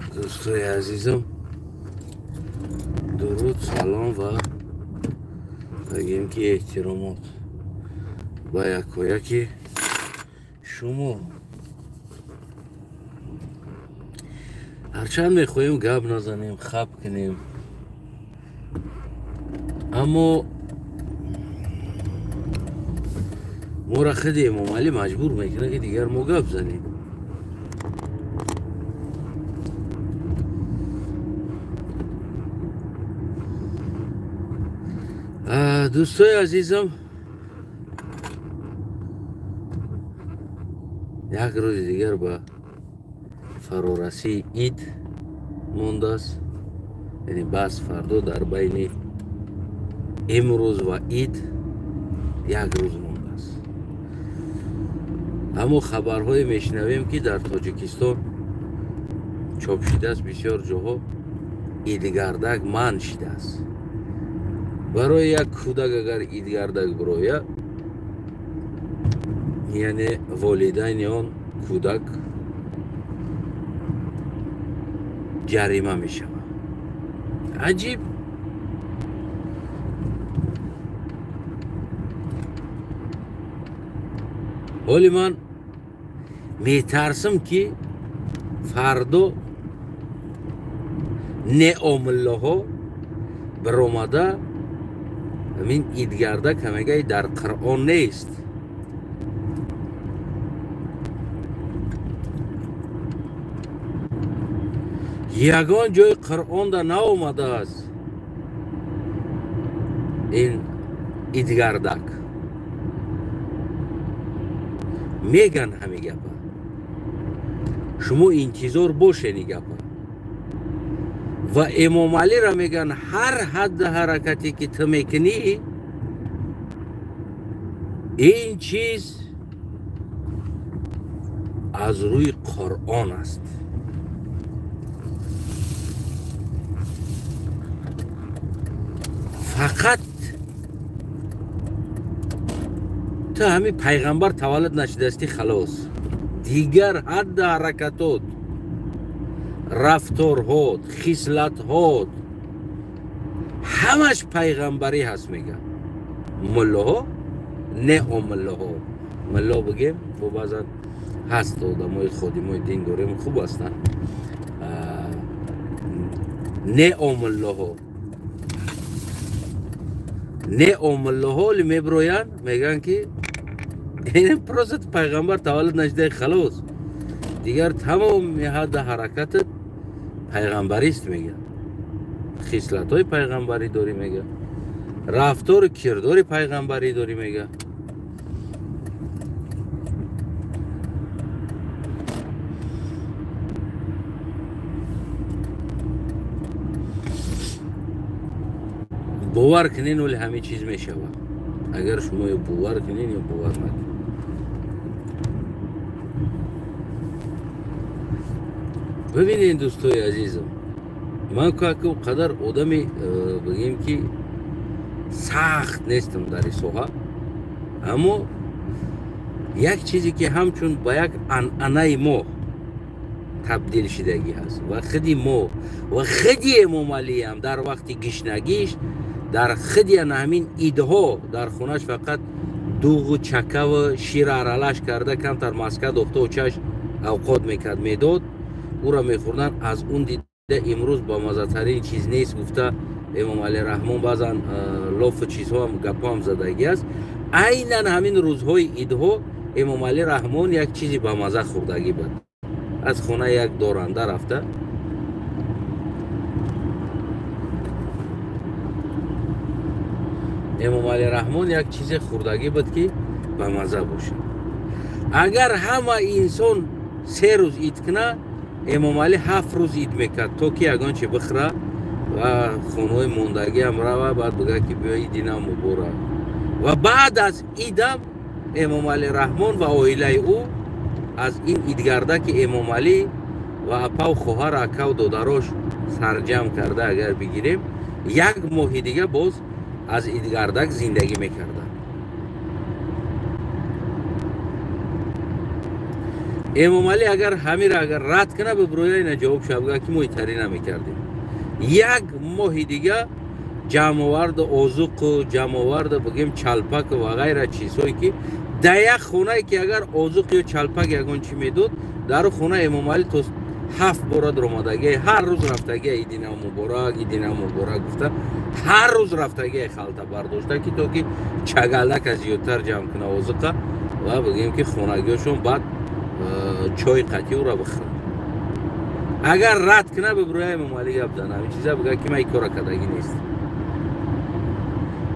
Дӯстои азизам, дуруд, салом ва бигем ки эҳтиромот ба якояки шумо. Ҳарчанд мехоҳем гап назанем, хаб кунем, аммо моро худи Эмомалӣ маҷбур мекунад, ки дигар мо гап занем. Дӯстои азизам, як рӯзи дигар ба фарорасии ид мондааст, яъне бас фардо дар байни имрӯз ва ид як рӯз мондааст. Аммо хабарҳое мешунавем, ки дар Тоҷикистон чоп шидааст, бисёр ҷоҳо идгардак манъ шидааст. Барои як кӯдак агар идгардак бирояд, яъне волидайни он кӯдак ҷарима мешавад. Аҷиб! Ҳоли ман метарсам, ки фардо неомиллаҳо биромада ҳамин идгардак ҳамегаи дар Қуръон нест. Ягон ҷои Қуръонда наомадааст ин идгардак. Меган ҳами гапа. Шумо интизор бошед ин гапа. Ва Эмомалиро меган, ҳар ҳадди ҳаракате ки ту мекунӣ, ин чиз аз рӯи Қуръон аст. Фақат ту ҳамин пайғамбар таваллуд нашидастӣ, халос. Дигар ҳадди ҳаракатот, рафторҳот, хислатҳот ҳамаш пайғамбарӣ ҳаст, мегӯяд. Муллоҳо, не омуллоҳо. Мулло бигем, бо баъзан ҳаст одамои ходимои дин дорем, хуб ҳастанд. Не омуллоҳо. Не омуллоҳо ли мебироянд, мегӯянд ки ин просто пайғамбар таваллуд нашидаи, халос. Дигар тамоми ҳадди ҳаракатат пайғамбарист, мегӯяд. Хислатҳои пайғамбарӣ дорӣ, мегӯяд. Рафтору кирдори пайғамбарӣ дорӣ, мегӯяд. Бовар кунен, вале ҳамин чиз мешавад. Агар шумо ё бовар кунен, ё бовар накунед. Бибинед, дӯстои азизам, ман қадар одами бигем ки сахт нестам дар ин соҳа, аммо як чизе ки ҳамчун ба як анъанаи мо табдил шидагӣ ҳаст ва худи мо ва худи Эмомалиам дар вақти гишнагиш дар худи ана ҳамин идҳо дар хонаш фақат дуғу чакаву шира аралаш карда, камтар маска дохта очаш авқот мекард, медод, ӯро мехӯрданд. Аз он дида имрӯз ба маззатарин чиз нест гуфта Эмомалӣ Раҳмон баъзан лофу чизҳоам гапҳоам задагӣ аст. Айнан ҳамин рӯзҳои идҳо Эмомалӣ Раҳмон як чизи ба мазза хӯрдагӣ буд. Аз хонаи як доранда рафта Эмомалӣ Раҳмон як чизе хӯрдагӣ буд, ки ба мазза бошад. Агар ҳама инсон 3 рӯз ид куна, Эмомалӣ 7 рӯз ид мекард, то ки ягон чи бихӯра ва хонаҳои мондагиам рава, баъд бигӯяд ки биё идинам муборак. Ва баъд аз идам Эмомалӣ Раҳмон ва оилаи ӯ аз ин идгардаки Эмомалӣ ва апав, хоҳар, акав, додарош сарҷам карда агар бигирем, як моҳи дига боз аз идгардак зиндагӣ мекарданд. Эмомалӣ агар ҳамира агар рад кунад, биброя ина ҷавоб шава, бигӯяд ки мо итарӣ намекардем. Як моҳи дига ҷамъоварду озуқу ҷамъоварду бигем чалпаку ва ғайра чизҳое ки дар як хонае ки агар озуқ ё чалпак ягон чӣ медод, дар хона Эмомалӣ то 7 бора даромадагия, ҳар рӯз рафтагия иди нав муборак, иди нав муборак гуфта, ҳар рӯз рафтагия халта бардошта ки то ки чагалака зиёдтар ҷамъ куна озуқа ва бигем ки хонагиҳошон баъд чой қатӣ ӯра бихӯранд. Агар рад куна, биброя Эмомалӣ гап зана, ҳамин чиза бигӯяд ки ман ин кора кардагӣ нест.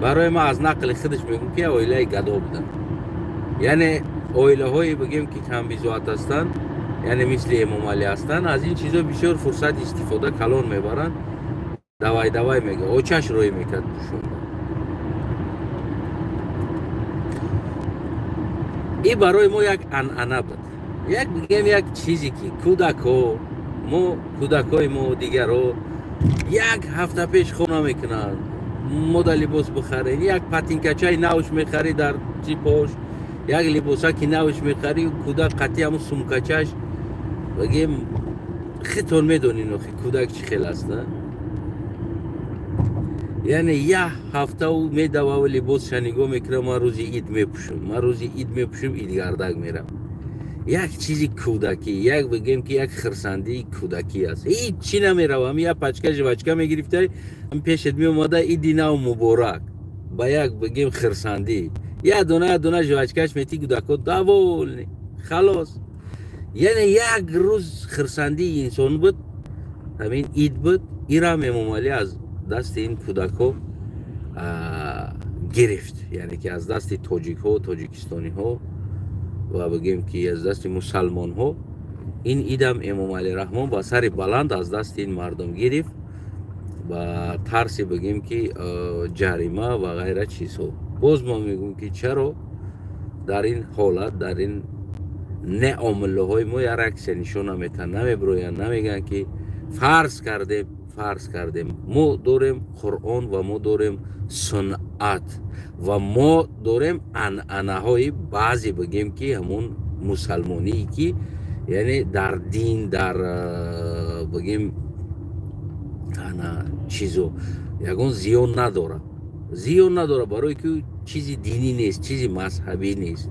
Барои ман аз нақли худаш мегӯм ки оилаи гадо буданд, яъне оилаҳое бигем ки камбизоат ҳастанд, яъне мисли Эмомалӣ ҳастанд, аз ин чизо бисёр фурсат истифода калон мебаранд. Давай давай мега, очаш рӯй мекард пӯшонда. И барои мо як анъана буд, як бигем як чизе ки кӯдакҳо мо, кӯдакҳои мо дигарро як ҳафта пеш хона мекунанд, мода либос бихарем, як патинкачаи навш мехарӣ дар ҷипош, як либосаки навш мехарӣ, кӯдак қатъи ҳамун сумкачаш, бигем хитон медонин охи кӯдак чӣ хел аст, яъне як ҳафта ӯ медававу либосша нигоҳ мекунад, ман рӯзи ид мепӯшам, ман рӯзи ид мепӯшам, идгардак мерам. Як чизи кӯдакӣ, як бигем ки як хирсандии кӯдакӣ аст. Ҳеҷ чӣ намеравам, як пачка жвачка мегирифта, пешет меомада иди нав муборак, ба як бигем хирсандӣ, як дона як дона жвачкаш мети, кӯдакҳо довольны, халос. Яъне як рӯз хирсандии инсон буд, ҳамин ид буд. Ирам Эмомалӣ аз дасти ин кӯдакҳо гирифт, яъне ки аз дасти тоҷикҳо, тоҷикистониҳо ва бигем ки аз дасти мусалмонҳо. Ин идам Эмомалӣ Раҳмон ба сари баланд аз дасти ин мардум гирифт, ба тарси бигем ки ҷарима ва ғайра чизҳо. Боз мо мегӯем ки чаро дар ин ҳолат, дар ин неомиллаҳои мо як реаксия нишон наметаҳанд, намебироянд, намегӯянд ки фарз кардем, фарз кардем мо дорем Қуръон ва мо дорем сунъат ва мо дорем анъанаҳои баъзе бигем ки ҳамун мусалмоние ки яъне дар дин, дар бигем ана чизо ягон зиён надорад, зиён надорад, барое ки чизи динӣ нест, чизи мазҳабӣ нест.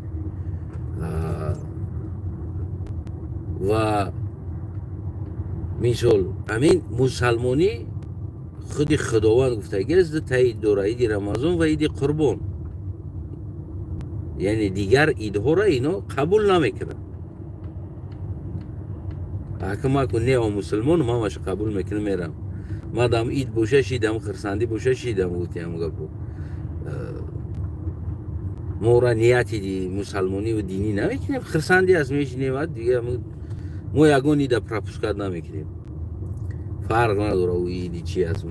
Ва мисол ҳамин мусалмонӣ худи Худованд гуфтагиаст ду та ид дора, иди Рамазон ва иди Қурбон, яъне дигар идҳоро ино қабул намекунанд. Ака ма ку нео мусулмон, ман маша қабул мекунам, мерам, мадам ид боша шидам, хирсандӣ боша шидам, гуфтиам гапо. Мора нияти мусалмонӣ ва динӣ намекунем, хирсандӣ аст, мешинем, дига мо ягон ида пропускат намекунем, фарқ надора ӯ иди чи аст.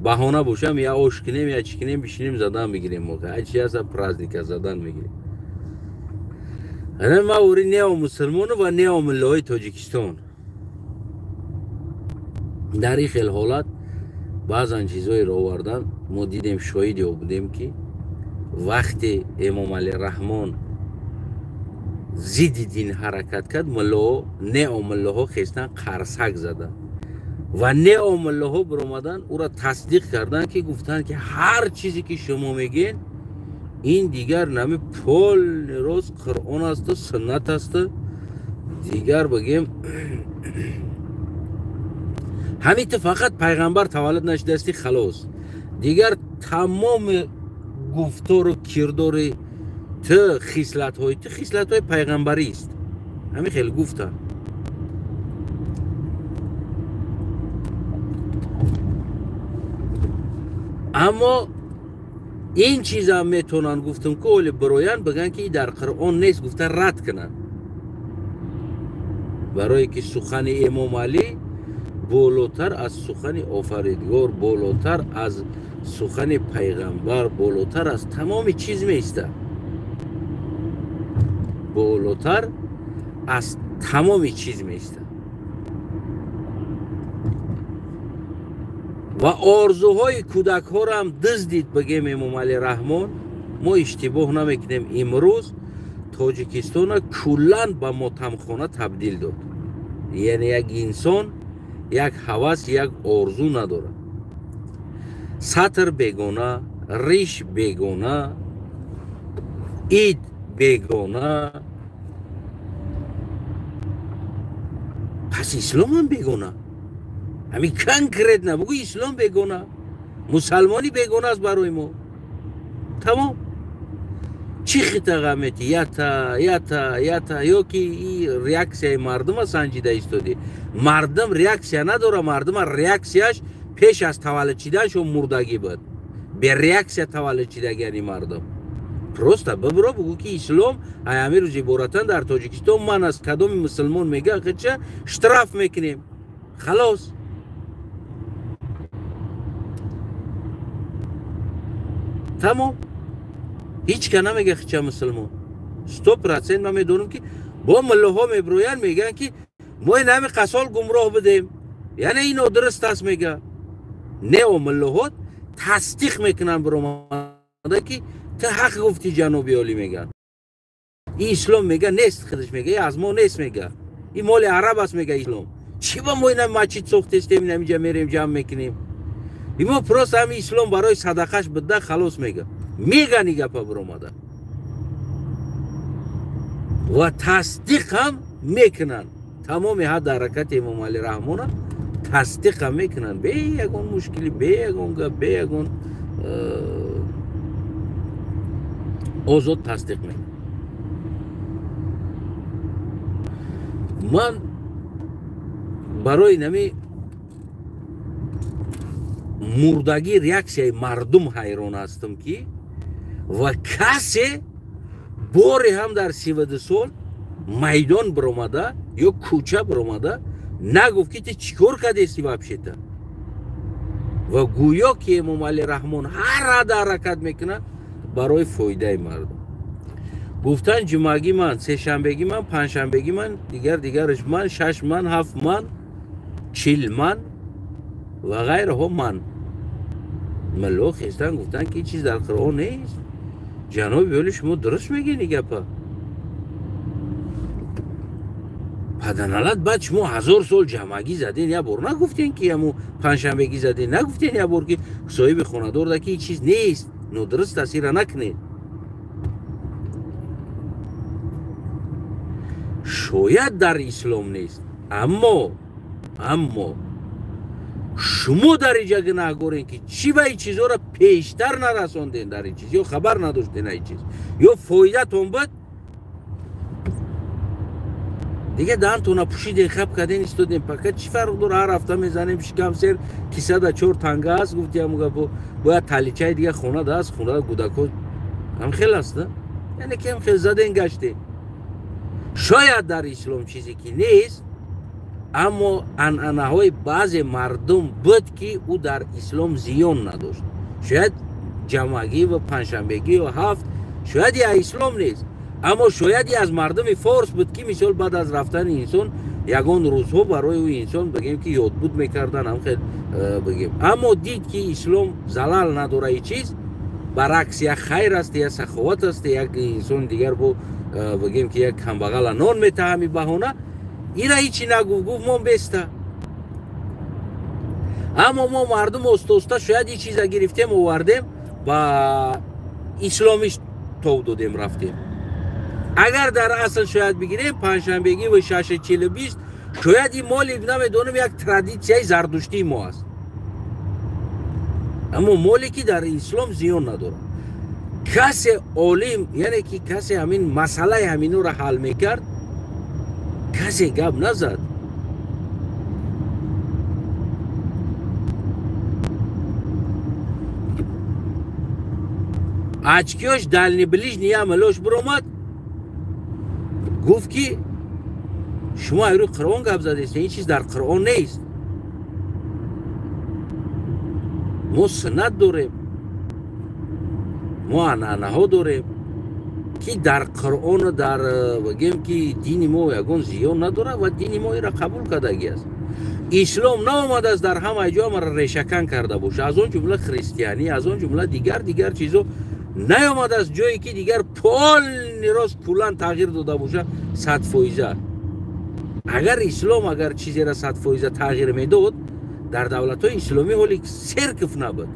Баҳона бошам, я ош кунем, я чӣ кунем, бишинем, задан мегирем, мо ҳар чи аст праздника задан мегирем. Ана ма ори неомусулмону ва неомиллаҳои Тоҷикистон дар ин хел ҳолат баъзан чизҳоеро овардан, мо дидем, шоҳиди о будем ки вақте Эмомалӣ Раҳмон зидди дин ҳаракат кард, муллоҳо, неомиллаҳо хестан қарсак заданд ва неомиллаҳо биромадан ӯро тасдиқ карданд, ки гуфтанд ки ҳар чизе ки шумо мегӯед ин дигар нами полный рост Қуръон асту суннат асту, дигар бигем ҳамин ту фақат пайғамбар таваллуд нашудасти, халос, дигар тамоми гуфтору кирдори ту, хислатҳои ту хислатҳои пайғамбарист. Ҳамин хеле гуфтанд. Аммо ин чизам метавонанд, гуфтам ки оли бироянд бигӯянд ки дар Қуръон нест, гуфта рад кунанд, барое ки сухани Эмомалӣ болотар аз сухани Офаридгор, болотар аз сухани пайғамбар, болотар аз тамоми чиз меистад, болотар аз тамоми чиз меистад. Ва орзуҳои кӯдакҳоро ҳам дуздид, бигем Эмомалӣ Раҳмон. Мо иштибоҳ намекунем, имрӯз Тоҷикистона куллан ба мотамхона табдил дод. Яъне як инсон як ҳавас, як орзу надорад. Сатр бегона, риш бегона, ид бегона. Пас исломам бегона. Ҳамин конкретно бугӯ, ислом бегона, мусалмонӣ бегона аст барои мо. Тамом. Чӣ хитаға мети? Ята, ята, ята, ё ки и реаксияи мардума санҷида истодӣ. Мардум реаксия надора, мардума реаксияш пеш аз таваллуд шиданшон мурдагӣ буд. Бе реаксия таваллуд шидагиани мардум. Просто бибиро бугӯ ки ислом ҳамин рӯз иборатан дар Тоҷикистон ман аз кадоми мусулмон мега хича штраф мекунем. Халос. Тамом. Ҳеҷ ка намега хича мусулмон. 100% ман медонам ки бо муллоҳо мебироянд, мегӯянд ки мо ин ҳами қасол гумроҳ будем. Яъне ин нодуруст аст мега. Не, о муллоҳо тасдиқ мекунанд биромада ки ту ҳақ гуфтӣ ҷаноби олӣ мегӯянд. Ин ислом мега нест, худаш мега, ин аз мо нест мега. Ин моли араб аст мега ислом. Чӣ ба мо ина масҷид сохтестем, ина инҷа мерем ҷамъ мекунем? Ин мо просто ҳами ислом барои садақаш буда халос мега. Меган ин гапа биромада. Ва тасдиқ ҳам мекунанд. Тамоми ҳад ҳаракати Эмомалӣ Раҳмона тасдиқ ҳам мекунанд. Бе ягон мушкилӣ, бе ягон гап, бе ягон озод тасдиқ мекунанд. Ман барои нами мурдагӣ реаксияи мардум ҳайрон ҳастам ки ва касе боре ҳам дар 32 сол майдон биромада ё кӯча биромада нагуфт ки ту чӣ кор кардести вообще-то. Ва гӯё ки Эмомалӣ Раҳмон ҳар ҳада ҳаракат мекунад барои фоидаи мардум. Гуфтан ҷумъагӣ ман, сешанбегӣ ман, панҷшанбегӣ ман, дигар дигараш ман, 6 ман, 7 ман, 40 ман ва ғайраҳо ман. Мулло хестан гуфтан ки чиз дар Қуръон нест. Ҷаноби олӣ шумо дуруст мегӯед ин гапа. Паданалат баъд шумо 1000 сол ҷамъагӣ заден, як бор нагуфтен ки ҳамун панҷшанбегӣ заден, нагуфтен як бор ки соҳиби хонадор да ки ин чиз нест, нодуруст аст, инра накунед. Шояд дар ислом нест, аммо шумо дар инҷа гунаҳгорен ки чӣ ба ин чизҳоро пештар нарасонден дар ин чиз, ё хабар надоштен ин чиз, ё фоидатон буд, дига даҳантона пӯшиден, хаб карден, истоден. Пака чӣ фарқ дора, ҳар ҳафта мезанем шикам сер, кисада 4 танга аст, гуфти ҳамун гапо, бояд таличаи дига хона да аст, хона гудако ҳам хел аст, яъне ки ҳам хел заден гаштен. Шояд дар ислом чизе ки нест, аммо анъанаҳои баъзе мардум буд ки ӯ дар ислом зиён надошт. Шояд ҷамъагӣ ва панҷшанбегӣ ва 7 шояд я ислом нест, аммо шояд аз мардуми форс буд ки мисол баъд аз рафтани инсон ягон рӯзҳо барои ӯ инсон бигем ки ёдбуд мекардан, ҳам хел бигем. Аммо дид ки ислом залал надора ин чиз, баръакс як хайр аст, як саховат аст, як инсон дигар бо бигем ки як камбағала нон метаҳам ин баҳона, ира ҳичи нагуфт, гуфт мон беста. Аммо мо мардум оста-оста шояд ин чиза гирифтем, овардем ба исломиш тов додем, рафтем. Агар дар асл шояд бигирем панҷшанбегӣ ва 6:40, шояд ин моли намедонам як традитсияи зардуштии мо аст, аммо моле ки дар ислом зиён надорад. Касе олим, яъне ки касе ҳамин масъалаи ҳаминро ҳал мекард, касе гап назад. Очкиёш дальний ближний ямалош биромад, гуфт ки шумо айрӯи Қуръон гап задестед, ин чиз дар Қуръон нест. Мо суннат дорем, мо анъанаҳо дорем ки дар Қуръону дар бигем ки дини мо ягон зиён надорад ва дини мо инро қабул кардагӣ аст. Ислом наомадааст дар ҳамаи ҷо амаро решакан карда бошад, аз он ҷумла христианӣ, аз он ҷумла дигар чизо. Наёмадааст ҷое ки дигар полный рост куллан тағйир дода боша 100%. Агар ислом агар чизеро 100% тағйир медод, дар давлатҳои исломӣ ҳоли церковь набуд,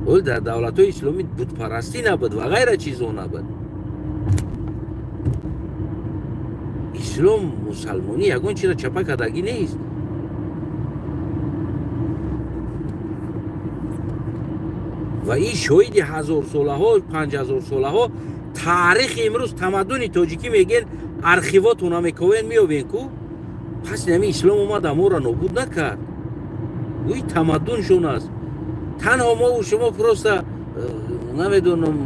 ҳоли дар давлатҳои исломӣ бутпарастӣ набуд ва ғайра чизҳо набуд. Ислом мусалмонӣ ягон чизро чапа кардагӣ нест. Ва ин шоҳиди ҳазорсолаҳо, 5000 солаҳо таърихи имрӯз тамаддуни тоҷикӣ мегӯен, архивотона мековен, меёбен ку. Пас ҳамин ислом омад, аморо нобуд накард, гӯи тамаддуншон аст. Танҳо мову шумо просто намедонам,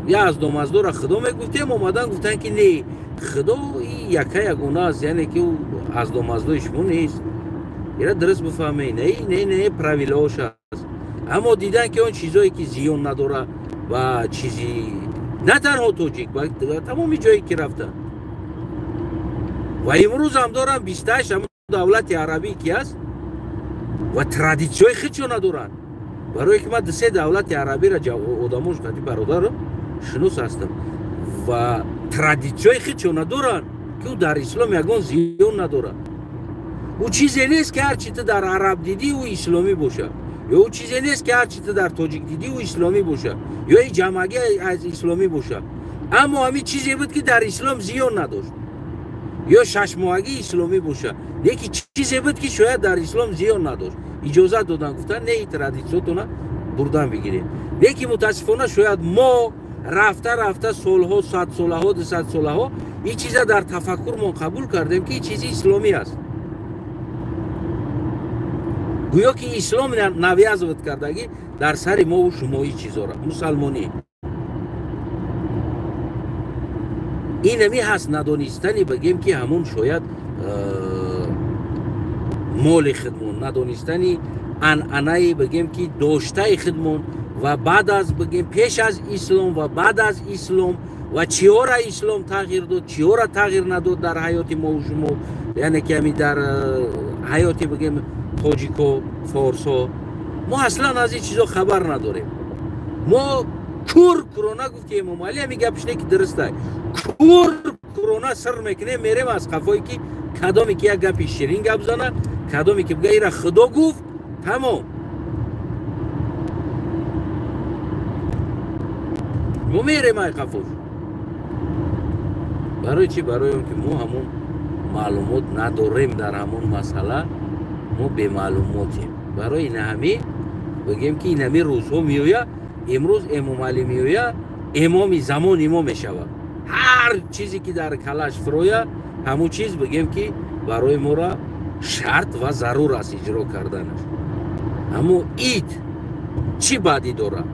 я аз домаздора худо мегуфтем, омадан гуфтанд ки не, худо яка ягона аст, яъне ки ӯ аз домаздои шумо нест. Ира дуруст бифаҳмед, не, не, не, правилаош аст. Аммо дидан ки он чизое ки зиён надора ва чизи на танҳо тоҷик, ба тамоми ҷое ки рафтанд ва имрӯзам дорам 28 ҳамон давлати арабӣ ки аст ва традитсияи худшо надоранд. Барое ки ман дусе давлати арабиро одамош қади бародарам шинос ҳастам ва традитсияи худшо надоранд, ки ӯ дар ислом ягон зиён надорад. Ӯ чизе нест ки ҳар чи ту дар араб дидӣ, ӯ исломӣ бошад, ё ӯ чизе нест ки ҳар чи ту дар тоҷик дидӣ, ӯ исломӣ бошад, ё и ҷамъагӣ аз исломӣ бошад. Аммо ҳамин чизе буд ки дар ислом зиён надошт, ё шашмоҳагӣ исломӣ бошад, леки чизе буд ки шояд дар ислом зиён надошт, иҷозат додан, гуфтан не, и традитсиятона бурдан бигирем. Леки мутаассифона шояд мо рафта рафта солҳо, садсолаҳо, дусадсолаҳо ин чиза дар тафаккурмон қабул кардем ки ин чизи исломӣ аст, гӯё ки ислом навязывать кардагӣ дар сари мову шумо ин чизора мусалмонӣ. Инами ҳаст надонистани, бигем ки ҳамун шояд моли худмон, надонистани анъанаи, бигем ки доштаи худмон ва баъд аз, бигем, пеш аз ислом ва баъд аз ислом ва чиҳора ислом тағйир дод, чиҳора тағйир надод дар ҳаёти мову шумо, яъне ки ҳамин дар ҳаёти, бигем, тоҷико, форсо. Мо аслан аз ин чизо хабар надорем. Мо кур курона, гуфти Эмомалӣ, ҳамин гапиш не ки дурустай, кур курона сир мекунем, мерем аз қафое ки кадоме ки як гапи ширин гап зана, кадоме ки бига ира худо гуфт, тамом, мо мерем ай қафош. Барои чӣ? Барои он ки мо ҳамон маълумот надорем дар ҳамон масъала, мо бемаълумотем. Барои ин ҳами бигем ки инами рӯзҳо меоя, имрӯз Эмомалӣ меоя, имоми замони мо мешавад. Ҳар чизе ки дар калаш фуроя, ҳамун чиз, бигем ки барои моро шарт ва зарур аст иҷро карданаш. Аммо ид чӣ бадӣ дорад?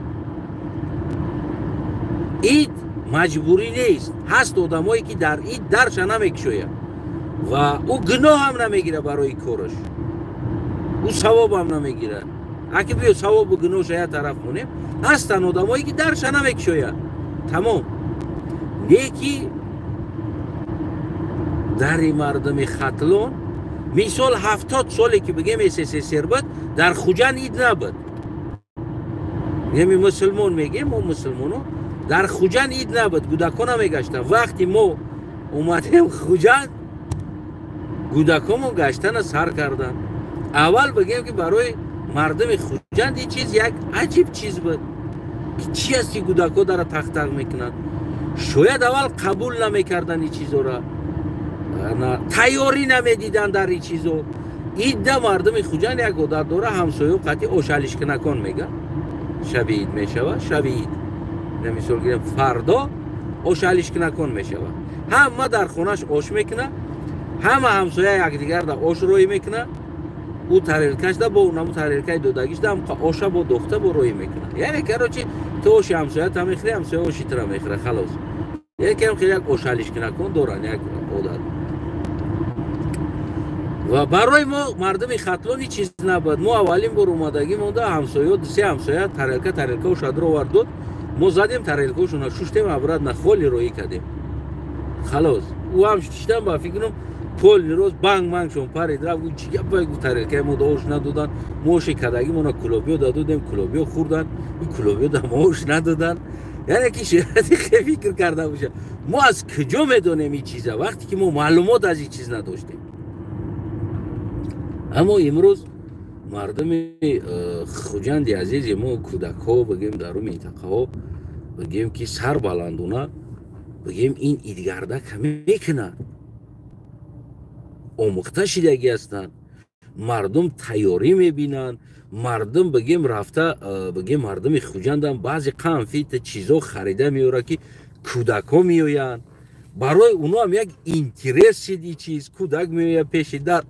Ид маҷбурӣ нест. Ҳаст одамое ки дар ид дарша намекушояд ва ӯ гуноҳам намегирад барои кораш, ӯ савобам намегирад. Аки биё савобу гуноҳша як тараф монем, ҳастанд одамое ки дарша намекушояд, тамом. Не ки дари мардуми Хатлон, мисол, 70 соле ки, бигем, СССР буд, дар Хуҷанд ид набуд. Еми мусулмон мегем мо, мусулмоно, дар Хуҷанд ид набуд, кӯдако намегаштанд. Вақти мо омадем Хуҷанд, кӯдакомон гаштана сар карданд. Аввал, бигем ки барои мардуми Хуҷанд ин чиз як аҷиб чиз буд, ки чи аст ки кӯдако дара тахтақ мекунанд. Шояд аввал қабул намекарданд ин чизора, тайёрӣ намедиданд дар ин чизо. Идда мардуми Хуҷанд як одат дора, ҳамсоё қатъи ошалишкунакон мега. Шаби ид мешавад, шаби ид, мисол гирем, фардо ошалишкунакон мешавад, ҳама дар хонаш ош мекунад, ҳама ҳамсоя якдигарда ош роҳӣ мекунад. Ӯ тарелкашда бо наму тарелкаи додагишда оша бо дохта бо роҳӣ мекунад. Яъне, короче, ту оши ҳамсоята мехӯри, ҳамсоя оши тура мехӯра, халос. Якам хеле як ошалишкунакон доранд як одат. Ва барои мо мардуми Хатлон ҳеҷ чиз набуд. Мо аввалин бор омадагӣ монда, ҳамсоё, се ҳамсоя тарелка тарелка ошадро овард, дод, мо задем тарелкаошона шуштем, обратно холи роҳӣ кардем, халос. Ӯ ҳам шиштан ба фикрам Полный рост банг мангшон парид рафт, гуфт чӣ гапае, гуфт тарелкаи мо ош надодан, мо оши кадагимона кулобиё дадодем, кулобиё хӯрдан, ин кулобиё да мо ош надодан. Яъне ки ширати хе фикр карда боша. Мо аз куҷо медонем ин чиза, вақте ки мо маълумот аз ин чиз надоштем. Аммо имрӯз мардуми Хуҷанди азизи мо, кӯдакҳо бигем, дар рӯ минтақаҳо бигем, ки сарбаландона бигем, ин идгардака мекунад, омӯхта шидагӣ ҳастанд, мардум тайёрӣ мебинанд, мардум бигем рафта, бигем мардуми Хуҷандам баъзе қанфита чизо харида меорад, ки кӯдакҳо меоянд, барои оно ҳам як интерес шид ин чиз. Кӯдак меояд пеши дар,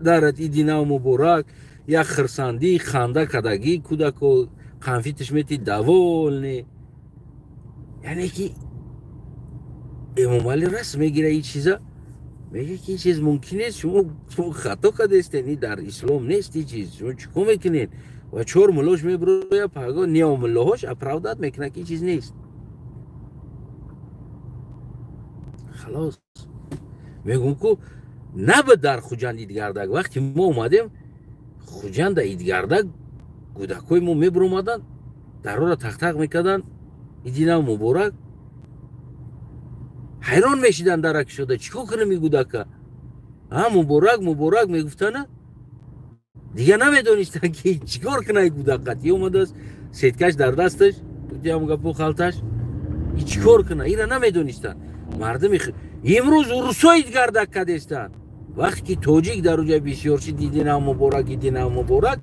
дарат иди нав муборак, як хирсандӣ, ханда кардагӣ, кӯдако қанфиташ мети, довольный. Яъне ки Эмомалӣ раст мегира ин чиза, мегӯяд ки ин чиз мумкин нест, шумо хато кардастед, ин дар ислом нест ин чиз, шумо чӣ кор мекунед? Ва чор муллош мебирояд, паго неомуллоҳош оправдать мекунад, ки ин чиз нест. Халос, мегӯм ку набуд дар Хуҷанд идгардак. Вақте мо омадем Хуҷанда идгардак, кӯдакҳои мо мебиромаданд, дарора тақтақ мекарданд, иди нав муборак, ҳайрон мешиданд, дарак шуда, чӣ кор кунем ин кӯдака? А муборак муборак мегуфтана, дигар намедонистанд ки чӣ кор кунад ин кӯдак. Қатъӣ омадааст, сеткаш дар дасташ, ям гапо халташ, чӣ кор кунад ира намедонистанд мардуми. Имрӯз урусо идгардак кардестанд. Вақте ки тоҷик дар уҷа бисёр шид, иди нав муборак, иди нав муборак,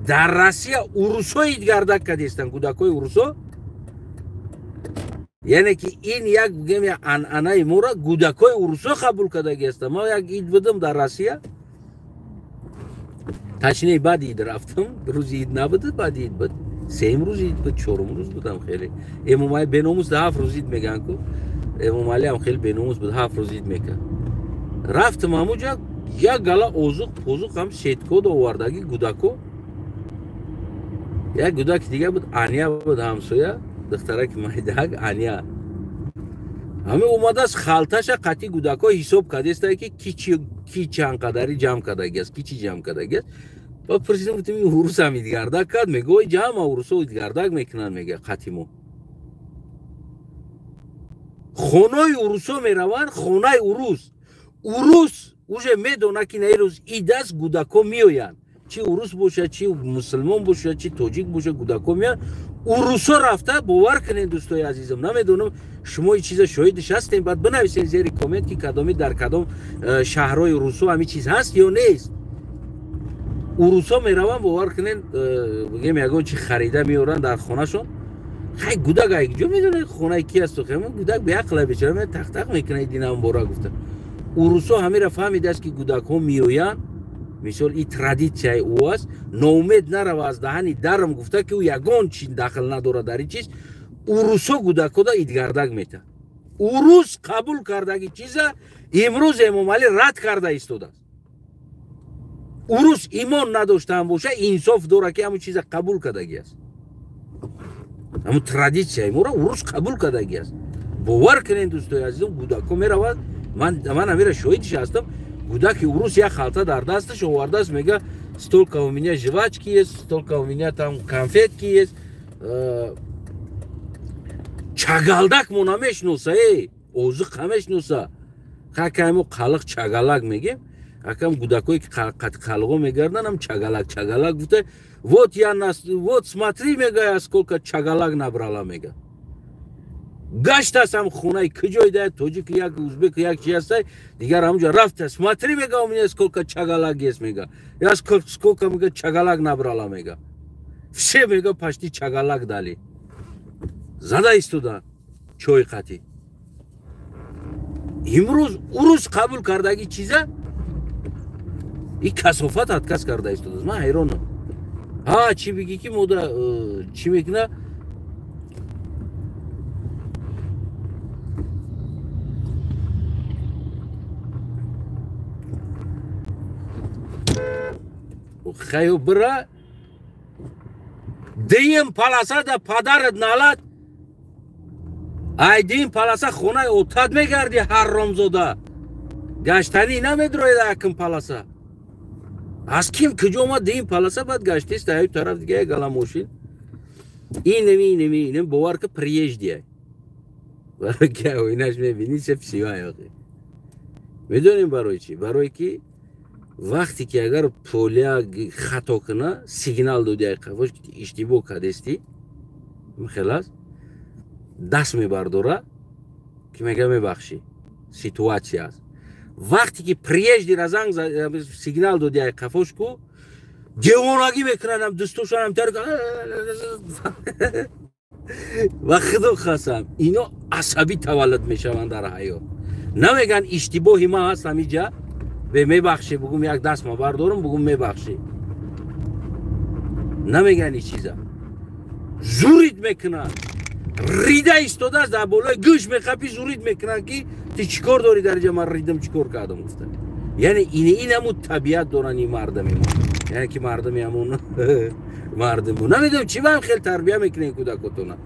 дар Россия урусо идгардак кардестанд, кӯдакҳои урусо. Яъне ки ин як бигем як анъанаи моро кӯдакҳои урусо қабул кардагӣ ҳастанд. Ман як ид будам дар Россия, точнее баъди ид рафтам, рӯзи ид набуд, баъди ид буд, сеюм рӯзи ид буд, чорум рӯз будам. Хеле Эмомалӣ беномус да 7 рӯз ид мегӯянд ку, Эмомалиам хеле беномус буд, 7 рӯз ид мекард. Рафтам ҳамуҷа, як гала озуқ позуқ ҳам сетко овардагӣ кӯдако. Як кӯдаки дига буд, Аня буд, ҳамсоя, духтараки майдаак Аня. Ҳаме омадааст, халташа қатъи кӯдакҳо ҳисоб кардестае, ки ки чанд қадари ҷамъ кардагӣ аст, ки чӣ ҷамъ кардагӣ аст. Ба пурсидам, гуфтем ин урусам идгардак кард? Мега ой ҷамъ урусо идгардак мекунанд, мега қатъи мо. Хонаи урусо мераванд, хонаи урус. Урус уже медонад, ки на ин рӯз ид аст, кӯдакҳо меоянд. Чӣ урус бошад, чӣ мусулмон бошад, чӣ тоҷик бошад, кӯдакҳо меоянд. Урусо рафта, бовар кунед дӯстои азизам, намедонам шумо ин чиза шоҳидиш ҳастем, баъд бинависед зери коммент, ки кадоми дар кадом шаҳрҳои урусо ҳамин чиз ҳаст ё нест. Урусо мераванд, бовар кунед, бигем ягон чи харида меоранд дар хонашон. Хай кӯдак ай куҷо медонад хонаи ки аст? Кӯдак беақла бечора, тақтақ мекунад, иди нав муборак гуфта. Урусо ҳамира фаҳмидааст, ки кӯдакҳо меоянд, мисол ин традитсияи ӯ аст, ноумед нарава аз даҳани дарм гуфта, ки ӯ ягон чи дахл надорад дар ин чиз. Урусо кӯдакҳода идгардак метаҳад. Урус қабул кардаги чиза имрӯз Эмомалӣ рад карда истодааст. Урус имон надоштаам боша, инсоф дорад, ки ҳамун чиза қабул кардагӣ аст. Ҳамун традитсияи моро урус қабул кардагӣ аст. Бовар кунед дӯстои азизам, кӯдакҳо мераванд, ман ҳамира шоҳидиш ҳастам. Кӯдаки урус як халта дар дасташ овардааст, мега столько у меня жвачки есть, столько у меня там конфетки есть. Чагалдак мо намешноса, озуқ намешноса. Хакай мо қалиқ чагалак мегем, акам кӯдакҳое ки қалғо мегарданд, ҳам чагалак чагалак гуфта, вот я нас, вот смотри, мега, я сколько чагалак набрала, мега. Гаштааст ҳам хонаи куҷой да, тоҷик як, узбек як, чи ҳастай, дигар ҳамуҷа рафта, смотри, мега, у меня сколько чагалак есть, мега, я сколько, мега, чагалак набрала, мега, все, мега, почти чагалак дали. Зада истода чой қатӣ. Имрӯз урус қабул кардаги чиза и касофат отказ карда истодааст. Ман ҳайронам. Ҳа, чӣ бигӣ, ки мода чӣ мекуна? Хаю бира дием паласа да падарат налат, ай дием паласа хонаи отат мегарди, ҳарромзода. Гаштанӣ намедроед акм полоса. Аз ким куҷо омад дим полоса, баъд гаштест аю тараф дига як гала мошин. Инеми бовар ки приезжий. Барои ки оинаш мебинӣ се псивай охи. Медонем барои чӣ? Барои ки вақте ки агар поля хато куна, сигнал доди ай қафош ки иштибоҳ кардестӣ, хел аст, даст мебардора ки мега мебахшӣ. Ситуатсия аст. Вақте ки приезжийра занг сигнал доди ай қафош ку, девонагӣ мекунанд, дӯстошонам тар ва худо қасам, ино асабӣ таваллуд мешаванд дар ҳаёт. Намеган иштибоҳи ман ҳаст ҳамиҷа, бе мебахшӣ, бугум як даст ма бардорум, бугум мебахшӣ. Намеган ин чиза. Зурид мекунанд. Рида истодааст дар болои гӯш меқапӣ, зурид мекунанд ки ту чӣ кор дорӣ дар инҷа, ман ридам чӣ кор кардам гуфта. Яъне ин ҳамун табиат доранд ин мардами мо. Яъне ки мардами ҳамун мардум. Намедонам чӣ ба ҳам хел тарбия мекунем кӯдакотона.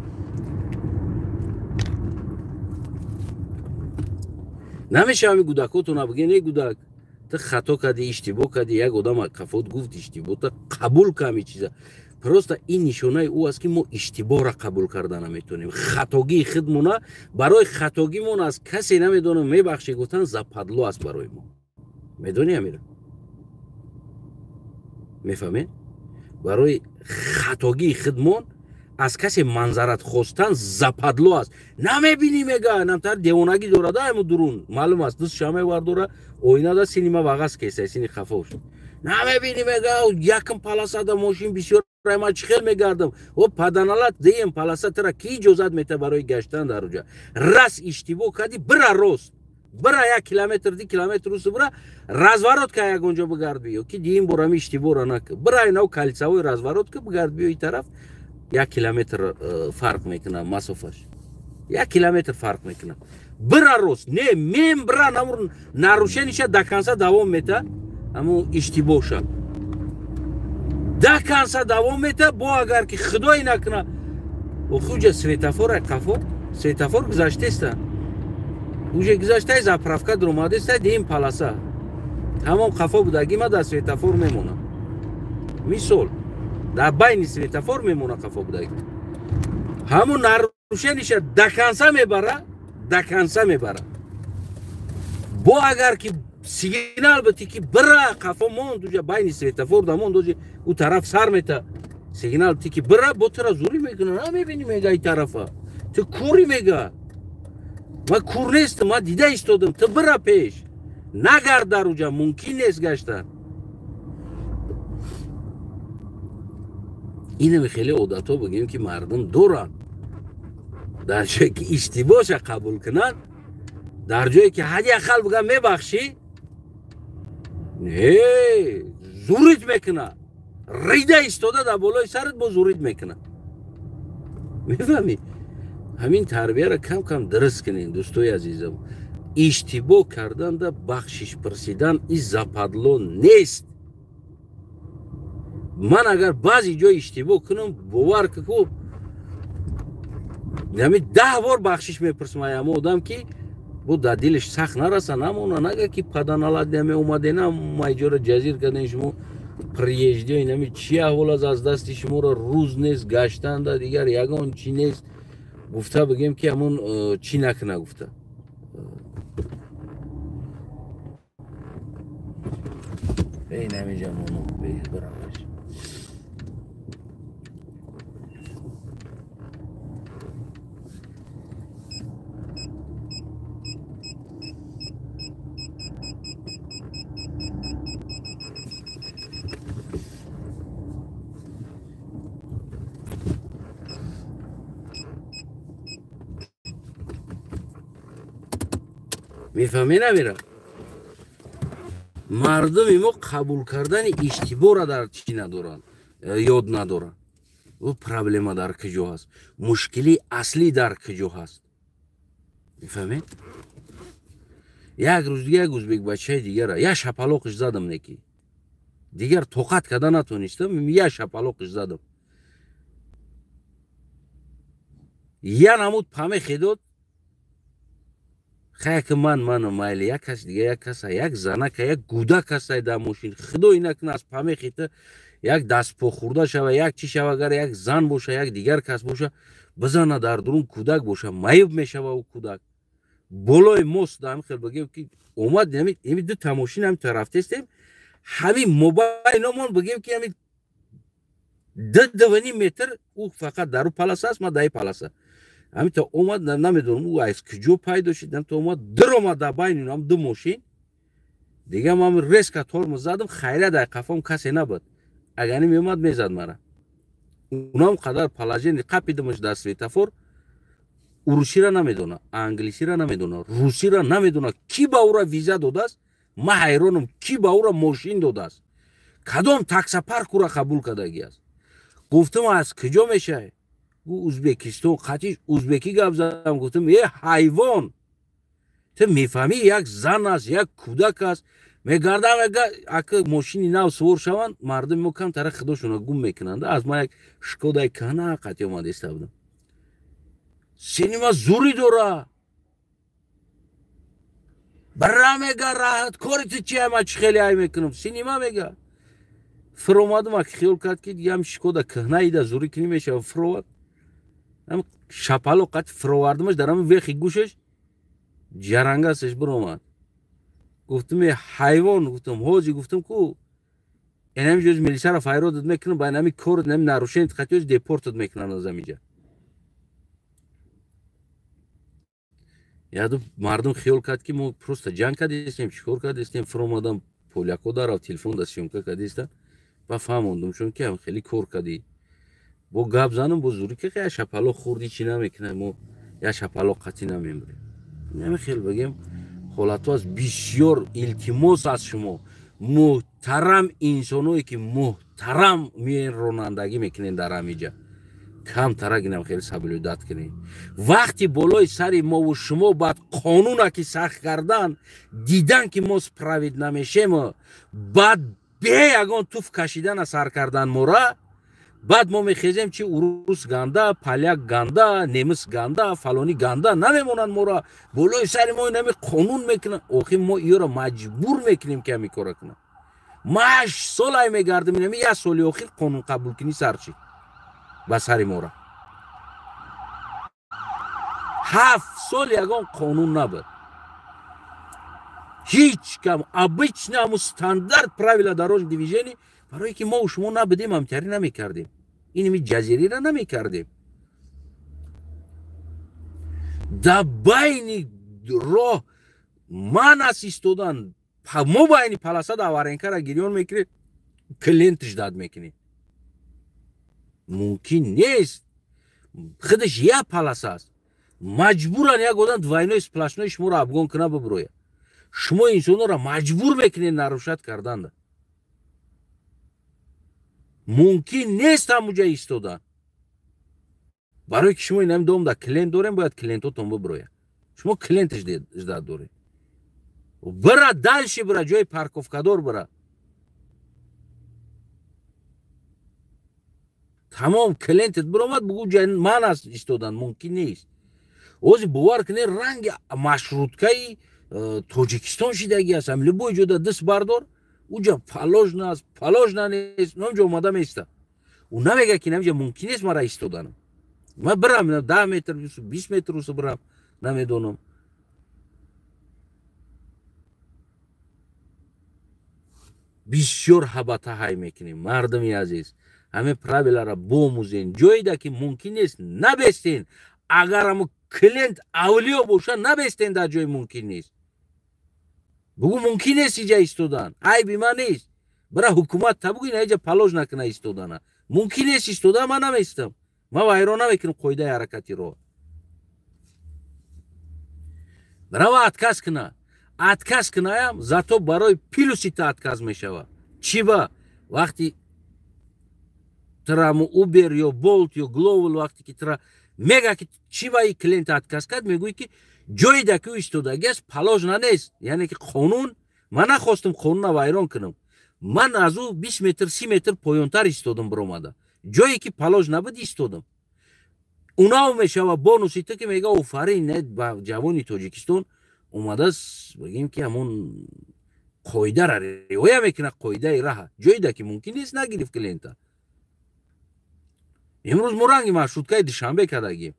Намешава ҳамин кӯдакотона бигӯен эй кӯдак, ту хато кардӣ, иштибоҳ кардӣ, як одам қафот гуфт иштибоҳта, қабул кун ҳамин чиза. Просто ин нишонаи ӯ аст ки мо иштибоҳро қабул карда наметонем. Хатогии худмона барои хатогимон аз касе намедонам мебахшӣ гуфтан западло аст барои мо. Медонӣ ҳамира? Мефаҳмед? Барои хатогии худмон аз касе манзарат хостан западло аст. Намебинӣ мега, намтар девонагӣ дорад ҳаму дурун. Маълум аст, дустша мевардора, оинада синима вағаз кеса, сини хафош. Намебинӣ мега, якм полосада мошин бисёр, ман чӣ хел мегардам? О паданалат деем полоса тара ки иҷозат мета барои гаштан дар уҷа? Рас иштибоҳ кардӣ, бира рост. Бира 1 километр, 2 километр рӯсу бира, разворот ка ягон ҷо бигард биё, ки диим бор ҳами иштибоҳро накун. Бира инав кольцевой разворот ка бигард биё и тараф, 1 километр фарқ мекунад масофаш. 1 километр фарқ мекунад. Бира рост, не, мен бира намур нарушениша до конца давом мета, ҳамун иштибоҳша. До конца давом мета, бо агар ки худое накуна, охуҷа светофора қафо, светофор гузаштеста. Уже гузаштай заправка дуромадеста, дим полоса. Ҳамон қафо будаги ма дар светофор мемонам. Мисол, дар байни светофор мемона қафо будаги. Ҳамон нарушениша до конца мебара, до конца мебара. Бо агар ки сигнал бити ки бира қафо монд, уже байни светофор да монд, уже ӯ тараф сар мета. Сигнал бити ки бира, бо тура зурӣ мекуна, намебинӣ мега и тарафа. Ту курӣ мега. Ман кур нестам, ман дида истодам, ту бира пеш. Нагард дар уҷа, мумкин нест гаштан. Инаме хеле одатҳо бигӯем ки мардум доранд. Дар ҷое ки иштибоҳша қабул кунанд, дар ҷое ки ҳадди ақал бигӯянд мебахшӣ, не, зурид мекунад. Рида истода дар болои сарат бо зурид мекунад. Мефаҳмӣ? Ҳамин тарбияро кам-кам дуруст кунем, дӯстои азизам. Иштибоҳ карданда бахшиш пурсидан ин западло нест. Ман агар баъзе ҷой иштибоҳ кунам, бовар ку, ҳамин 10 бор бахшиш мепурсам ай ҳамон одам ки бо дар дилаш сахт нараса, намона, нага ки паданалат наме омадена, майҷоро ҷазир карден шумо приезжий, нами чӣ аҳвол аст, аз дасти шуморо рӯз нест, гаштанда дигар ягон чӣ нест. Гуфта бигем ки ҳамон чӣ накуна гуфта. Эй намиҷа моно, бираваш. Мефаҳмӣ намира? Мардуми мо қабул кардани иштибоҳро дар чӣ надоранд, ёд надоранд. Ӯ проблема дар куҷо ҳаст? Мушкили аслӣ дар куҷо ҳаст? Мефаҳмед? Як рӯз дига як ӯзбек бачаи дигара як шапалоқиш задам, неки дигар тоқат карда натонистам, як шапалоқиш задам. Я намуд памехе дод, Хай ки ман майли як кас дига, як кас, як занака, як гудак ҳастай дар мошин. Худо накуна аз памехи ту як дастпо хӯрда шава, як чӣ шава, агар як зан боша, як дигар кас боша, бизана дар дурун кӯдак боша, маиб мешава ӯ кӯдак. Болои мост ҳам хел бигем ки омад, ами дута мошин ҳам тарафтестем, ҳамин мобайномон бигем ки ҳамин 2.5 метр ӯ фақат дар ӯ полоса аст, ман дар полоса. Ҳамин та омад, намедонам ӯ аз куҷо пайдо шуд, ҳамин та омад, даромад дар байни ҳам ду мошин. Дига ман резко тормоз задам, хайра дар қафом касе набуд. Агар меомад мезад мара. Унам қадар положение қапидимаш дар светофор, урусиро намедона, англисиро намедона, русиро намедона. Ки ба ӯра виза додааст? Ман ҳайронам, ки ба ӯра мошин додааст? Кадом таксопарк ӯра қабул кардагӣ аст? Гуфтам аз куҷо мешавӣ? Гу Узбекистон. Қатиш узбекӣ гап задам, гуфтам э ҳайвон, ту мефаҳмӣ як зан аст, як кӯдак аст. Мегардам, ака мошини нав сувор шаванд, мардуми мо камтара худошонро гум мекунанд. Аз ман як Шкодаи кана қатӣ омада иста будам. Синима зурӣ дора. Бара мега раҳат, кори ту чия, ман чӣ хеле ай мекунам? Синима мега. Фуромадам, ак хиёл кард ки дига ҳам Шкода кӯҳнаида зурӣ кунӣ мешава. Фуровад. Ҳам шапало қати фуровардамаш, дар ҳамин вехи гӯшаш ҷарангасаш биромад. Гуфтам э ҳайвон, гуфтам ҳоҷи, гуфтам ку инами ҷоз милисаро файродат мекунам, ба инами корот, инами нарушеният қатиёз депортат мекунанд аз ҳамиҷа. Яду мардум хиёл кард ки мо просто ҷанг кардистем, чӣ кор кардистем. Фуромадам, поляко дарав телефон да съёмка кардиста, ба фаҳмондум, чун ки ҳам хеле кор кардӣ. Бо гап занам, бо зурӣ ки я шапало хӯрдӣ, чӣ намекунад, мо я шапало қатӣ намембирем. Нами хел бигем ҳолатҳо аст. Бисёр илтимос аз шумо, муҳтарам инсоное ки муҳтарам меен ронандагӣ мекунед дар ҳамиҷа, камтара гинам хеле соблюдать кунед. Вақти болои сари мову шумо баъд қонуна ки сахт кардан, дидан ки мо справить намешем, баъд бе ягон туф кашидана сар кардан мора, баъд мо мехезем чи урус ганда, поляк ганда, немис ганда, фалонӣ ганда намемонанд мора. Болои сари мо инами қонун мекунанд. Охир мо иёро маҷбур мекунем ки ҳамин кора кунанд. Ма 8 сол ай мегардем, инами як соли охир қонун қабул кунӣ сар шид ба сари мора. 7 сол ягон қонун набуд. Ҳеҷ кам обычно ҳамун стандарт правила дорожного движения, барое ки мо шумо набудем, ҳамтарӣ намекардем, инами ҷазирира намекардем. Дар байни роҳ ман аз истодан, мо байни полоса да аваренкара гирён мекунед, клиент ждать мекунед. Мумкин нест. Худаш як полоса аст. Маҷбуран як одам двойной сплошной шуморо обгон куна бибирояд. Шумо инсонҳоро маҷбур мекунед нарушать карданда. Мумкин нест ҳамуҷа истодан. Барое ки шумо инами домда клиент дорем, бояд клиентотон бибирояд. Шумо клиент ждать доред. Бира дальше, бира ҷои парковкадор бира. Тамом клиентет биромад, бугӯ ҷай ман аст истодан мумкин нест. Ози бовар кунед, ранги маршруткаи Тоҷикистон шидагӣ аст. Ҳам любой ҷода даст бардор, уҷа положено аст, положено нест, номҷо омада места. Ӯ намега ки намҷа мумкин нест мара истоданам. Ман бирам 10 метр, 20 метр усу бирам, намедонам. Бисёр ҳабата ҳай мекунем, мардуми азиз. Ҳаме правиларо бомӯзен. Ҷоеда ки мумкин нест, набестен. Агар ҳамо клиент авлиё боша, набестен дар ҷои мумкин нест. Бугӯ мумкин нест иҷа истодан. Айби ман нест. Бира ҳукумат та бугӯ ина иҷа палож накуна истодана. Мумкин нест истодан, ман наместам. Ман вайрон намекунам қоидаи ҳаракати роҳ. Бирава отказ куна. Отказ кунаям, зато барои плюси та отказ мешава. Чӣ ба? Вақти траму Uber ё Bolt ё Glovo, вақте ки тра мега ки чӣ ба и клиент отказ кард, мегӯӣ ки ҷоеда ки ӯ истодагӣ аст положено нест. Яъне ки қонун, ман нахостам қонунро вайрон кунам. Ман аз ӯ 20 метр, 30 метр поёнтар истодам биромада. Ҷое ки положено набуд истодам. Унав мешава бонуси ту ки мега офарин, не ба ҷавони Тоҷикистон Омадааст, бигем, ки ҳамон қоидара риоя мекунад, қоидаи раҳа. Ҷоида ки мумкин нест, нагирифт клиента. Имрӯз мо ранги маршруткаи Душанбе кардагим.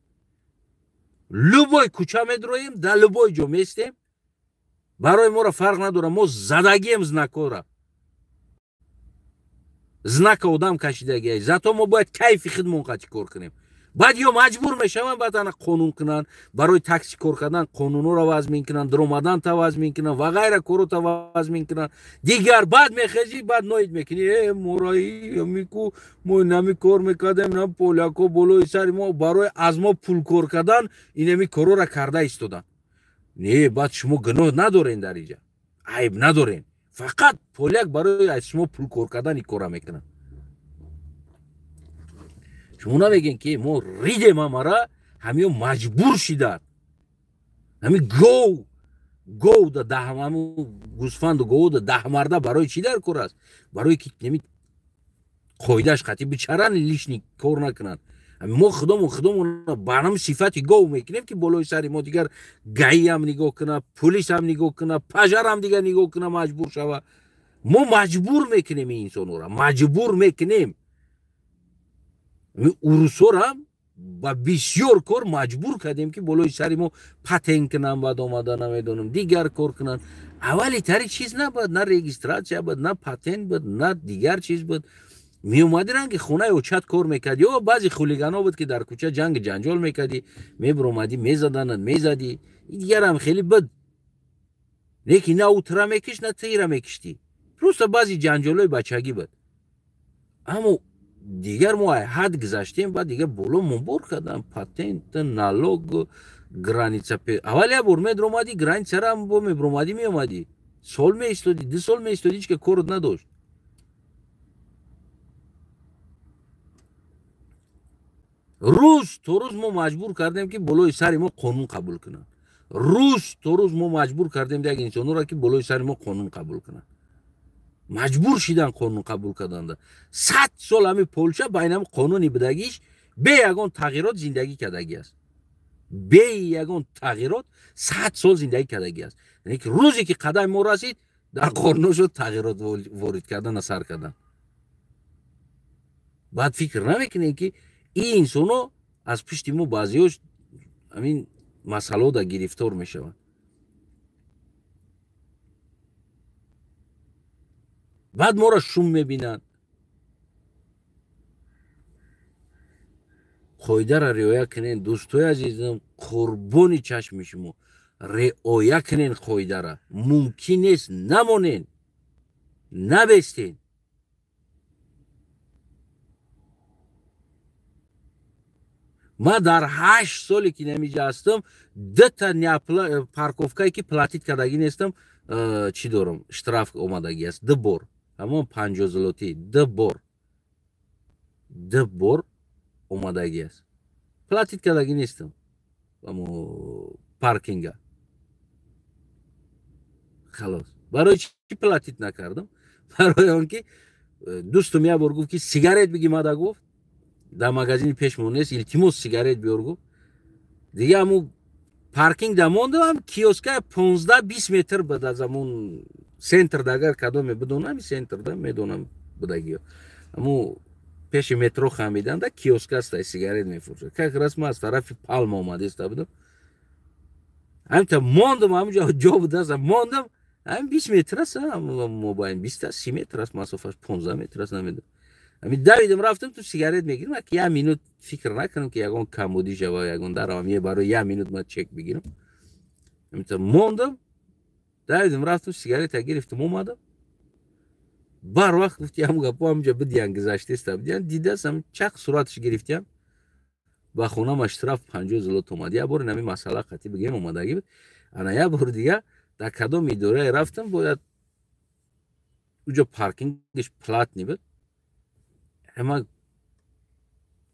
Любой кӯча медроем, дар любой ҷо местем, барои моро фарқ надорад. Мо задагием знакора, знака одам кашидагия. Зато мо бояд кайфи худмон қати кор кунем. Баъд ё маҷбур мешаванд, баъд ана қонун кунанд барои такси кор кардан, қонунҳоро вазм мекунанд, даромаданта вазм мекунанд ва ғайра, корота вазм мекунанд. Дигар баъд мехезӣ, баъд ноид мекунӣ: э, мораи мику, мо нами кор мекардем, на поляко болои сари мо барои аз мо пул кор кардан инами корора карда истоданд. Не, баъд шумо гуноҳ надорен, дар иҷа айб надорен. Фақат поляк барои аз шумо пул кор кардан ин кора мекунад. Шумо намегӯем, ки мо ридем ҳамара, ҳамиё маҷбур шиданд. Ҳами гов да даҳаму гӯсфанду гову да даҳмарда барои чӣ дар кор аст? Барои ки неми қоидааш қатъи бичаран, лишний кор накунанд. Мо худомон ба ҳам сифати гов мекунем, ки болои сари мо дигар ГАИ ам нигоҳ кунад, пулисам нигоҳ кунад, пожарам дигар нигоҳ кунад, маҷбур шава. Мо маҷбур мекунем ин инсонҳоро, маҷбур мекунем. Урусорам ба бисёр кор маҷбур кардем, ки болои сари мо патент кунанд, баъд омада, намедонам, дигар кор кунанд. Аввали тари чиз набуд, на регистрация буд, на патент буд, на дигар чиз буд. Меомадӣ, ранги хонаи очат кор мекардӣ. Ё баъзе хулиганҳо буд, ки дар кӯча ҷанги ҷанҷол мекардӣ, мебиромадӣ, мезаданат, мезадӣ. Дигарам хеле буд, лекин на ӯ тура мекишт, на тира мекиштӣ. Просто баъзе ҷанҷолҳои бачагӣ буд. Аммо дигар мо ҳад гузаштем. Баъд дигар боло мубор кардам патент, налог, граница. Аввал як бор медромадӣ границара, бо мебиромадӣ, меомадӣ, сол меистодӣ, 2 сол меистодӣ, ҳеч ка корот надошт. Рӯз то рӯз мо маҷбур кардем, ки болои сари мо қонун қабул кунанд. Рӯз то рӯз мо маҷбур кардем як инсонҳоро, ки болои сари мо қонун қабул кунанд. Маҷбур шидан қонун қабул карданда. 100 сол ҳами Полша ба инами қонуни будагиш бе ягон тағйирот зиндагӣ кардагӣ аст. Бе ягон тағйирот 100 сол зиндагӣ кардагӣ аст. Яъне ки рӯзе ки қадами мо расид, дар қонунҳо шуд тағйирот ворид кардана сар кардан. Баъд фикр намекунем, ки ин инсонҳо аз пушти мо баъзеҳош ҳамин масъалаҳо да гирифтор мешаванд. Баъд моро шум мебинанд. Қоидаро риоя кунен, дӯстои азизам, қурбони чашми шумо, риоя кунен қоидара. Мумкин нест, намонен, набестен. Ман дар 8 соле ки намиҷа ҳастам, дута парковкае ки платить кардагӣ нестам, чӣ дорам, штраф омадагӣ аст ду бор, ҳамон 50 злотӣ ду бор, ду бор омадагӣ аст. Платить кардагӣ нестам амо паркинга. Халос. Барои чӣ платить накардам? Барои он ки дӯстум як бор гуфт, ки сигарет биги мада, гуфт, дар магазини пешмон нест, илтимос, сигарет биёр, гуфт. Дига ҳамун паркинг да мондам, киоска 15-20 метр буд аз ҳамун центр да. Агар кадоме бидонам, центр да медонам будагиё, ҳамун пеши метро хамидан да киоска аста, сигарет мефурӯшад. Как раз ман аз тарафи Палма омадеста будам, ҳаминта мондам, ҳамунҷо ҷо будаст, мондам. Ҳамин 20 метр аст, мобайн бист аст, 30 метр аст масофаш, 15 метр аст, намедонам. Ҳамин давидам, рафтам, ту сигарет мегирам, ки як минут фикр накунам, ки ягон камбудӣ шава, ягон даравам, е барои як минут ман чек бигирам. Ҳаминта мондам, давидам, рафтам, сигарета гирифтам, омадам. Бар вақт гуфти ҳамун гапо ҳамунҷа бидиян, гузаштеста бидиян, дидасам, чақ сураташ гирифтиям. Ба хонама штраф 50 злот омад. Як бор нами масъала қатъи бигем омадагӣ буд. Ана як бор дига дар кадом идорае рафтам, бояд уҷо паркингиш платный буд. Ама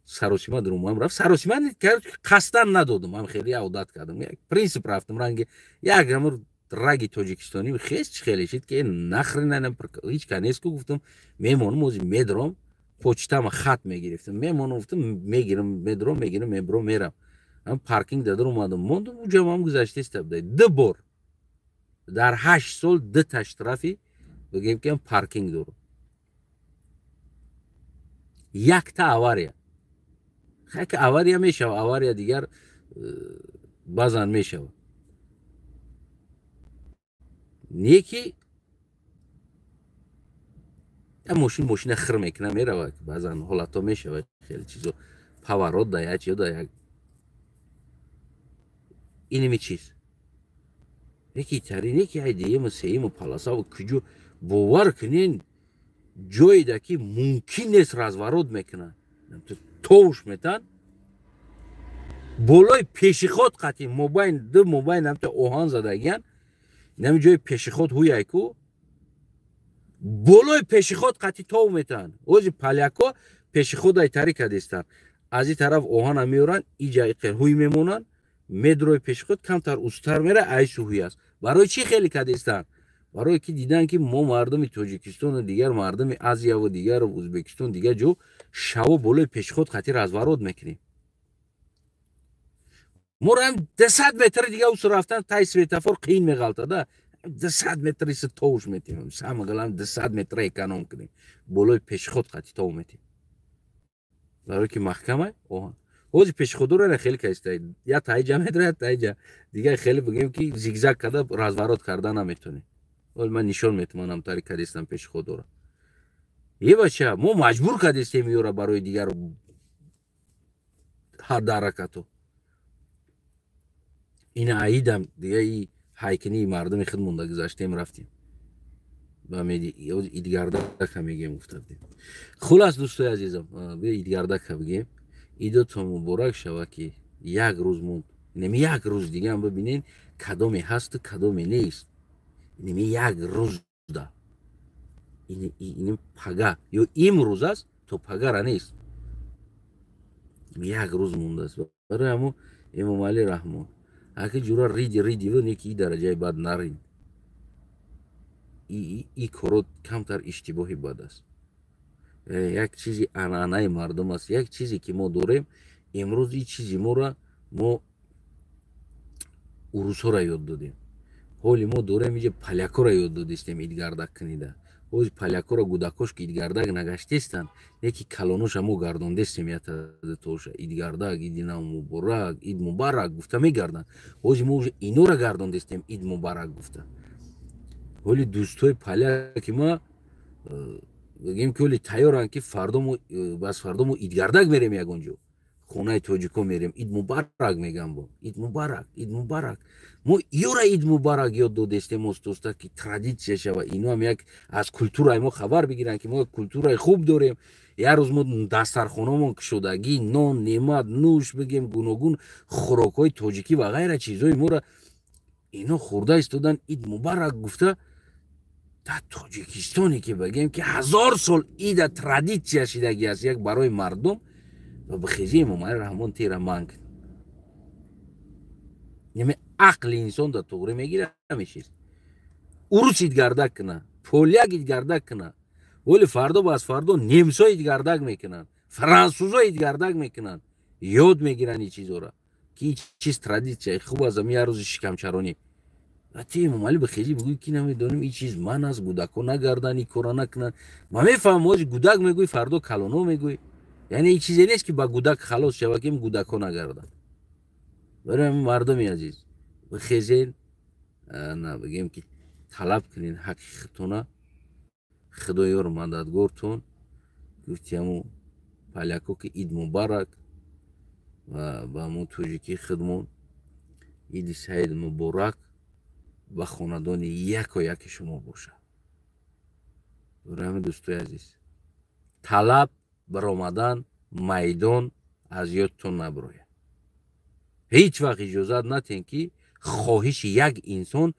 саросима дурумам рафт, саросима қасдан надодум, ам хеле одат кардам, як принсип рафтам, ранги як амр раги тоҷикистонӣ хес чи хеле шид, ки нахрена, ҳеч ка нест ку, гуфтам, мемонам, ози медром, почтама хат мегирифтам, мемонам, гуфтам, мегирам, медром, мегирам, мебром, мерам. Ам паркинг дадар омадам, мондам, уҷам ҳам гузаштеста буда ду бор. Дар 8 сол дута штрафи, бигем ки, паркинг дорам, якта авария. Хайки авария мешава, авария дигар баъзан мешава. Не ки я мошин мошина хир мекуна, мерава. Баъзан ҳолатҳо мешава, хеле чизо, поворот да, як чиё да, як иними чиз. Неки тари, неки ай дуюму, сеюму полосаву куҷо, бовар кунен, ҷоеда ки мумкин нест, разворот мекунанд, товуш метан болои пешеход қатӣ, мобайн ду мобайн ҳамта оҳан задагиян. Нами ҷои пешеход ҳуяйку, болои пешеход қатӣ тов метаҳанд. Ози поляко пешеходай тари кадестанд, аз ин тараф оҳана меоранд, иҷа ҳуй мемонанд, медрои пешеход камтар устар мера, айсу ҳуй аст. Барои чӣ хеле кадестанд? Барое ки дидан, ки мо мардуми Тоҷикистону дигар мардуми Азияву дигар Ӯзбекистон, дигар ҷо шаво болои пешеход қатӣ разворот мекунем. Моро ҳам 200 метри дига усу рафтан тай светофор қиин меғалтада, 200 метри товуш метем. Самое главное, 200 метра эконом кунем, болои пешеход қатӣ тов метем, барое ки маҳкама оҳан. Ҳозир пешеходоро хеле каиста, я таиҷа метра, я таиҷа дигар, хеле бигем ки зигзаг карда разворот карда наметонем. Ҳол ман нишон метуманам, тари кадестам пешеходора. Е бача, мо маҷбур кадестем ёра барои дигар ҳаракато. Ина аидам дига и ҳайкинии мардуми худ монда, гузаштем, рафтем ба идгардака мегем, гуфта будем. Хулас, дӯстои азизам, биё идгардака бигем. Идотон муборак шава, ки як рӯз монд. Инами як рӯз дигаам бибинен, кадоме ҳасту кадоме нест. Инами як рӯзда, ин пага ё имрӯз аст, то пагара нест, як рӯз мондааст. Барои ҳамо, Эмомалӣ Раҳмон, аки ҷура риди ридива, неки и дараҷаи бад нарин. И коро камтар иштибоҳи бад аст. Як чизи анъанаи мардум аст, як чизе ки мо дорем. Имрӯз и чизи моро мо урусҳоро ёд додем, ҳоли мо дорем иҷа полякоро ёд додистем идгардак кунида. Ҳози полякоро гудакош ки идгардак нагаштестанд, неки калоноша мо гардондестем, ятатоша идгардак, иди нав муборак, ид мубарак гуфта мегарданд. Ҳози мо уже инора гардондестем ид мубарак гуфта. Ҳоли дӯстои поляки ма, бигем ки, ҳоли тайёранд, ки фардо мо, бас фардо мо идгардак мерем, ягон ҷо хонаи тоҷико мерем, ид мубарак мегам, бо ид мубарак, ид мубарак. Мо ёра ид мубарак ёд додестем остоста, ки традитсия шава, иноам як аз культураи мо хабар бигиранд, ки мо як культураи хуб дорем. Як рӯз мо дастархонамон кушодагӣ, нон, неъмат, нӯш, бигем, гуногун хӯрокҳои тоҷикӣ ва ғайра чизҳои моро ино хӯрда истодан, ид мубарак гуфта. Дар Тоҷикистоне ки, бигем ки, 1000 сол ида традитсия шидагӣ аст як барои мардум, ва бихези Эмомалӣ Раҳмон тера манг, яъне ақли инсон да туғрӣ мегира мешист. Урус идгардак куна, поляк идгардак куна, вале фардо ба аз фардо немсо идгардак мекунанд, франсузо идгардак мекунанд, ёд мегиранд ин чизора, ки ин чиз традитсияи хуб аст. Ами як рӯзи шикамчаронӣ ва ти, Эмомалӣ, бихези бигӯй, ки намедонем, ин чиз ман аст, гудако нагарданд, ин кора накунанд. Ман мефаҳмам, ҳози гудак мегӯй, фардо калоно мегӯй. Яъне ин чизе нест, ки ба гудак халос шава, ки гудако нагарданд. Барои ҳамин, мардуми азиз, бихезен, на бигем ки, талаб кунен ҳаққи худтона. Худоёр мададгортон. Гуфти ҳаму поляко ки ид мубарак, ва ба ҳамун тоҷикии худмон иди саид муборак ба хонадони яко яки шумо бошад. Барои ҳамин, дӯстои азиз, талаб, баромадан майдон аз ёдтон набирояд. Ҳеҷ вақт иҷозат натиҳем, ки хоҳиши як инсон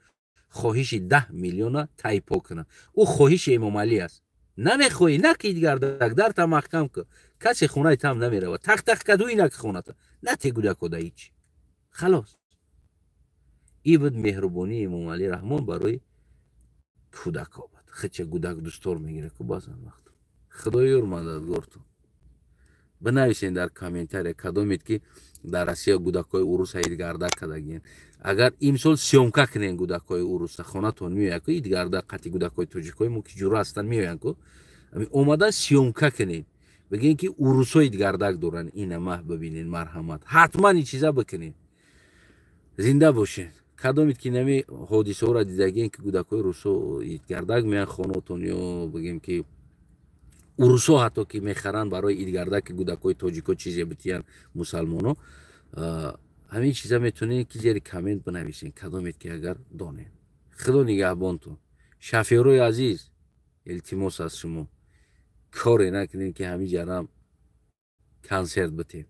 хоҳиши 10 миллиона тайпо кунад. Ӯ хоҳиши Эмомалӣ аст. Намехоҳӣ, наки идгардак, дарта маҳкам кун, касе хонаи там намеравад. Тахтах кадуи наки хоната нате гудакода ҳеч. Халос, и буд меҳрубонии Эмомалӣ Раҳмон барои кӯдако буд. Хича гудак дӯстор мегирад ку баъзан вақт. Худоёр мададгортон. Бинависен дар комментария, кадомед ки дар Россия гудакҳои уруса идгардак кардагиен. Агар имсол съёмка кунен, гудакҳои уруса хонатон меояд ку, идгардак қати гудакҳои тоҷикҳои мо ки ҷура ҳастанд, меоянд ку. Омада съёмка кунед, бигӯен, ки урусо идгардак доранд. Ина маҳ бибинед, марҳамат, ҳатман ин чиза бикунед. Зинда бошед. Кадомед ки нами ҳодисаҳоро дидагиен, ки гудакҳои русо идгардак меянд хонатон, ё бигем, ки урусо ҳатто ки мехаранд барои идгардаки гудакҳои тоҷико чизе битиянд, мусалмоно, ҳамин чиза метавонед, ки зери коммент бинависед, кадомед ки агар донед. Худо нигаҳбонтон. Шофёрои азиз, илтимос аз шумо, коре накунед, ки ҳамин ҷарам консерт битем.